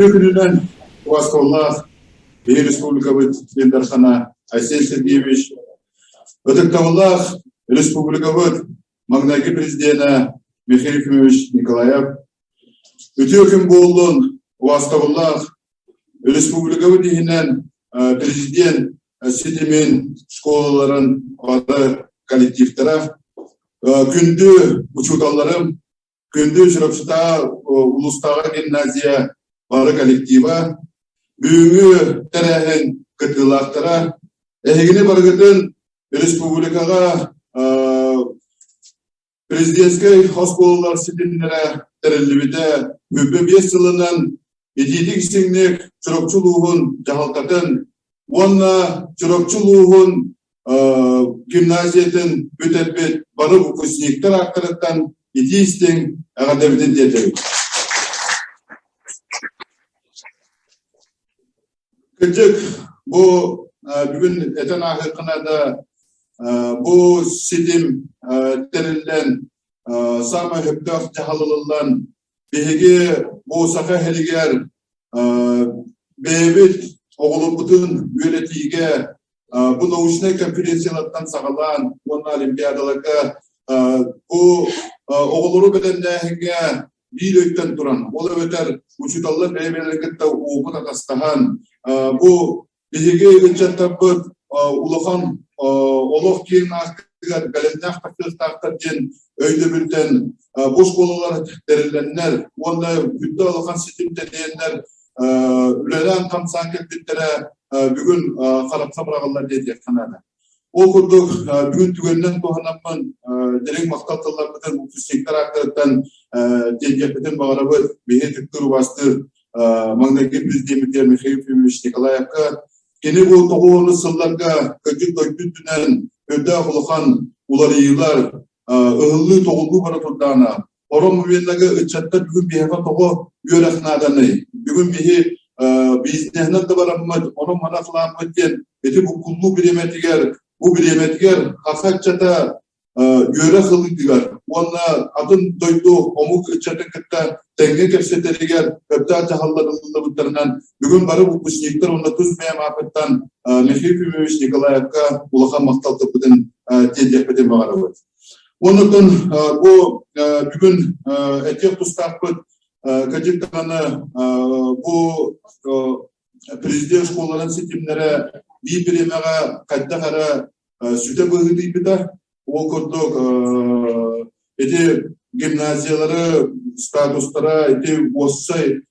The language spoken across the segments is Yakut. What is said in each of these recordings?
Күнүнэн убастабыллаах биһи республикабыт Ил Дархана Айсен Сергеевич, ытыктабыллаах республикабыт маҥнайгы президенэ Михаил Ефимович Николаев, үтүө күн буоллун, убастабыллаах республикабыт иһинэн президент ситимин школаларын бары коллективтара, күндү учууталларым, Күндү Чурапчытааҕы улуустааҕы гимназия бары коллектива, бүгүҥҥү тэрээһин кыттыылаахтара, эһигини барыгытын республикаҕа президентскэй оскуолалар ситимнэрэ тэриллибитэ 25 сылынан итиитик-истиҥник Чурапчы улууһун дьаһалтатын уонна Чурапчы улууһун гимназиятын бүтэрбит бары выпускниктар ааттарыттан итии-истиҥ эҕэрдэбитин тиэрдэбит. Кырдьык, бу бүгүн этэн ааһыаххына да бу ситим тэриллэн саамай сөптөөх дьаһал ылыллан биһиги бу Саха сиригэр бэйэбит оҕолорбутун үөрэтиигэ бу научнай конференциялартан саҕалаан уонна олимпиадаларга бу оҕолору бэлэмнээһиҥҥэ биир өйтөн туран, ол эбэтэр учууталлар бэйэ-бэйэлэрин кытта уопут атастаһан, бу биһиги ыччаттарбыт улахан олох киэҥ аартыгар бэлэмнээх тахсыахтаахтар диэн өйдөбүлтэн бу оскуолалар тэриллэннэр уонна үрдэ улахан ситим тэрийэннэр үлэлээн-хамсаан кэлбиттэрэ бүгүн харахха быраҕыллар диэтиэххэ наада. Ол курдук бүгүн түгэнинэн туһанаммын дириҥ махтал тылларбытын выпускниктар ааттарыттан тиэрдиэхпитин баҕарабыт. Биһи түктүр убастыыр маҥнайгы президеммитигэр Михаил Ефимович Николаевка кини бу тоҕуону сылларга кырдьык дойду үрдүнэн үрдээх улахан уларыйыылар ыһыллыы-тоҕуллуу бара турдаҕына Орон мобильнага ыччаттар бүгүн биһиэхэ тоҕо үөрэх нааданый? Бүгүн биһи бизнеһинэн да бараммыт, онон мана кылааммыт диэн ити буккуллуу бириэмэтигэр, бу бириэмэтигэр саха ыччата үөрэх ылыытыгар уонна атын дойду омук ыччатын кытта тэҥҥэ кэпсэтэригэр сөптөөх дьаһаллар ылыллыбыттарынан бүгүн бары выпускниктар уонна тус бэйэм ааппыттан Михаил Ефимович Николаевка улахан махтал тылбытын тиэрдиэхпитин баҕарабыт. Оннуттан бу бүгүн этиэх тустаахпыт кадет даҕаны бу президент школаларын ситимнэрэ биир бириэмэҕэ хайдах эрэ сүтэ быһыытыйбыта. Ол курдук ити гимназиялары статустара ити уоссай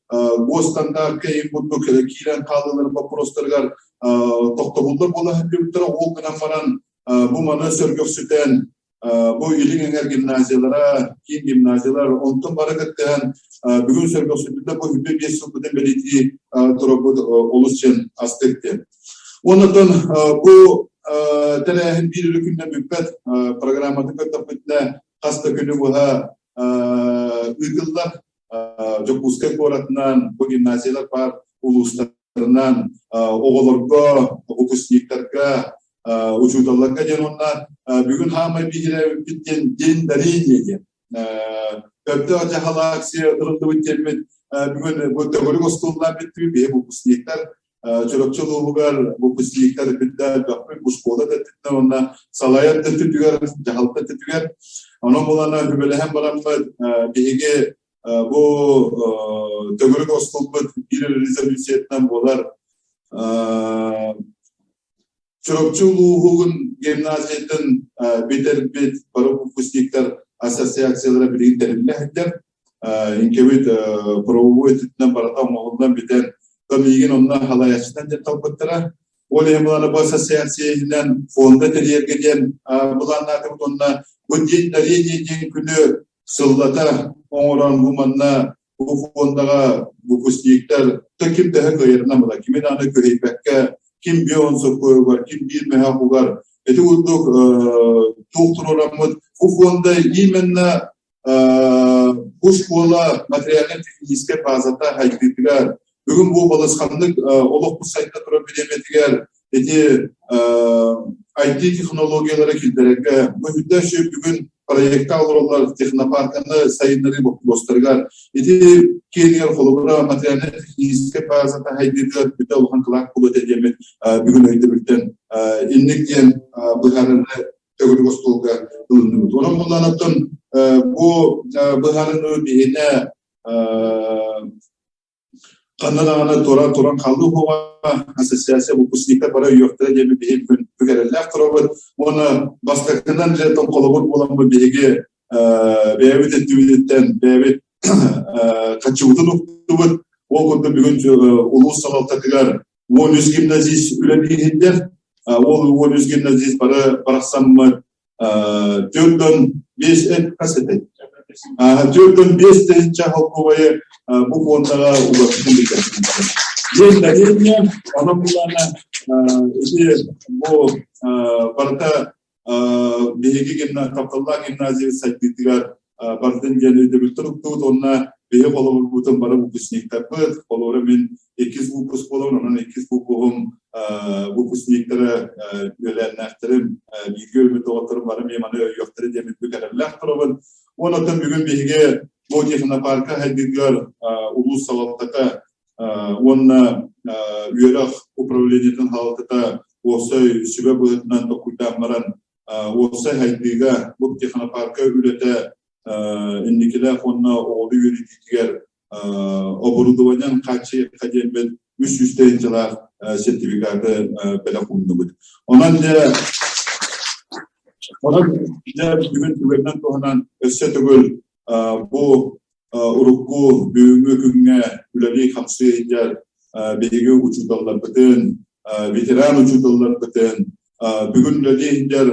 госстандартка иһин курдук киирэн хаалыыларын боппуруостарыгар тохтобуллар буола сылдьыбыттара. Ол гынан баран Бу маны сөргөхсүтэн, бу Илин эҥэр гимназиялара, киин гимназиялар, онтон бары кыттыһан бүгүн сөргөхсүтүллэ бу 25 сылбытын бэлиэтии турарбыт олус дьэн астык диэн. Оннотон бу тэрээһин биир үлэ күннэн бүппэт программатын көрдөхпүтүнэ хас да күнү быһа ыытыллар. Дьокуускай куоратынан бу гимназиялар баар улуустарынан оҕолорго, выпускниктарга учууталларга диэн уонна бүгүн хаамай биһирээбиппит диэн день дарения диэн Өптөөх дьаһал акция ырыллыбыт диэммит бүгүн бу төгүрүк остуоллаан бүттүбүт биһи выпускниктар Чурапчы улууһугар выпускниктар бүтэ элбэхпит бу школа да өттүттэн уонна салайар да өттүтүгэр дьаһалта өттүтүгэр онон булана сүбэлэһэн бараммыт биһиги бу төгүрүк остуолбут биир резолюциятынан буолар Чурапчы улууһун гимназиятын бүтэрбит бары выпускниктар ассоциациялара билигин тэриллэ сылдьар. Инкэбит правовой өттүнэн барыта оҥоһуллан бүтэн, миигин онно халайааччынан диэн талбыттара. Ол иһин былаана бу ассоциация иһинэн фонда тэрийэргэ диэн былааннаатыбыт уонна бу день дарения диэн күнү сыллата оҥорон бу манна бу фондаҕа выпускниктар то ким төһө кыайарынан була кими даҕаны күһэйбэккэ ким бион соппуйугар ким биир мөһөөх угар ити курдук туох туруораммыт бу фонда именно бу школа материально-техническэй базата хайдыытыгар бүгүн бу балысханнык олохпут сайда турар бириэмэтигэр ити IT технологиялары киллэрэргэ бу үрдэ бүгүн. проекта олороллор технопарканы сайыннарыы боппуруостарыгар. Ити киэнигэр холобура материальнай-техническэй базата хайдыытыгар бүтэ улахан кылаат буолуо этэ диэммит бүгүн өйдөбүлтэн инник диэн быһаарыыны төгүрүк остуолга ылынныбыт. Онон буллаанаттан бу быһаарыныы биһинэ Ханна даҕаны туран туран хаалыы буола ассоциация выпускниктар бары өйүөхтэрэ диэн биһиги бүгүн бүк эрэллээх турабыт. Уонна бастакынан дьэ холобур буоламмыт биһиги бэйэбит өттүбүтүттэн бэйэбит хаччыбытын уктубут. Ол курдук бүгүн улуус салалтатыгар 13 гимназист үлэлии иһиллэр. Ол 13 гимназист бары барахсаммыт 4 5 хас этэй? 4 5 тыһыынча холкуобайы бу фондаҕа угаппытын билбэппин. Диэн дарение, онон булаана ити бу барыта биһиги тапталлаах гимназия сайдыытыгар бардын диэн өйдөбүлтэн уктубут уонна биһи холобурбутун бары выпускниктарбыт, холобура мин иккис выпуск буолабын, онон иккис выпуһум выпускниктара үөлээннээхтэрим, бииргэ өлбүт доҕотторум бары эмиэ маны өйүөхтэрэ диэн бүк эрэллээх турабын. Уонна оттон бүгүн биһиги бу технопарка хайдыытыгар улуус салалтата уонна үөрэх управлениетын салалтата уопсай сүбэ быһыытынан толкуйдаан баран уопсай хайдыыга бу технопарка үлэтэ инникилээх уонна оҕону үөрэтиитигэр оборудованиен хааччыйыахха диэммит 300 тыһыынчалаах сертификаты бэлэх ууннубут. Онон дьэ онон дьэ бүгүн түгэнинэн туһанан өссө төгүл бу урукку бүгүҥҥү күҥҥэ үлэлии-хамсыы сылдьар биһиги учууталларбытын, ветеран учууталларбытын, бүгүн үлэлии сылдьар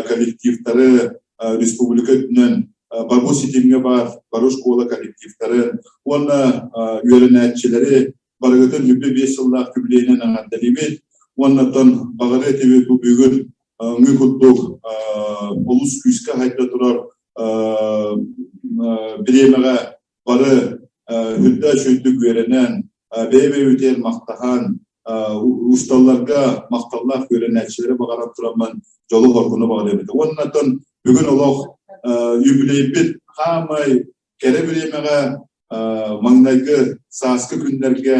коллективтары республика үрдүнэн бары ситимҥэ баар бары школа коллективтарын уонна үөрэнээччилэри барыгытын 25 сыллаах юбилейинэн эҕэрдэлиибит уонна оттон баҕарыа этибит бу бүгүн ҥы курдук олус күүскэ хайда турар бириэмэҕэ бары үрдэ үчүгдүк үөрэнэн, бэйэ-бэйэбитигэр махтаһан, усталларга махталлаах үөрэнээччилэри баҕаран тураммын дьолу-соргуну баҕарыам этэ. Уонна оттон бүгүн олох юбилейбит хаамай кэрэ бириэмэҕэ маҥнайгы сааскы күннэргэ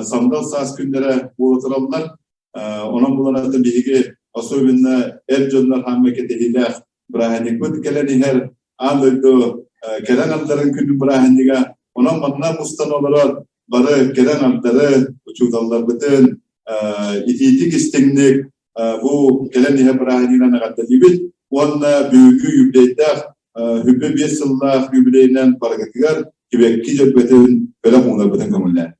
сандал саас күннэрэ буола тураллар. Онон булан атын биһиги особенно эр дьоннор хааммай кэтэһиилээх бырааһынньыкпыт кэлэн иһэр аан дойду кэлэн ардарын күнүн бырааһынньыга. Онон манна мустан олорор бары кэлэн ардары, учууталларбытын итиитик истиҥник бу кэлэн иһэр бырааһынньыгынан эҕэрдэлиибит уонна бүгүҥҥү юбилейдаах 25 сыллаах юбилейынан барыгытыгар Кибэкки дьөрбөтүн бэлэх уунарбытын көҥүллээн.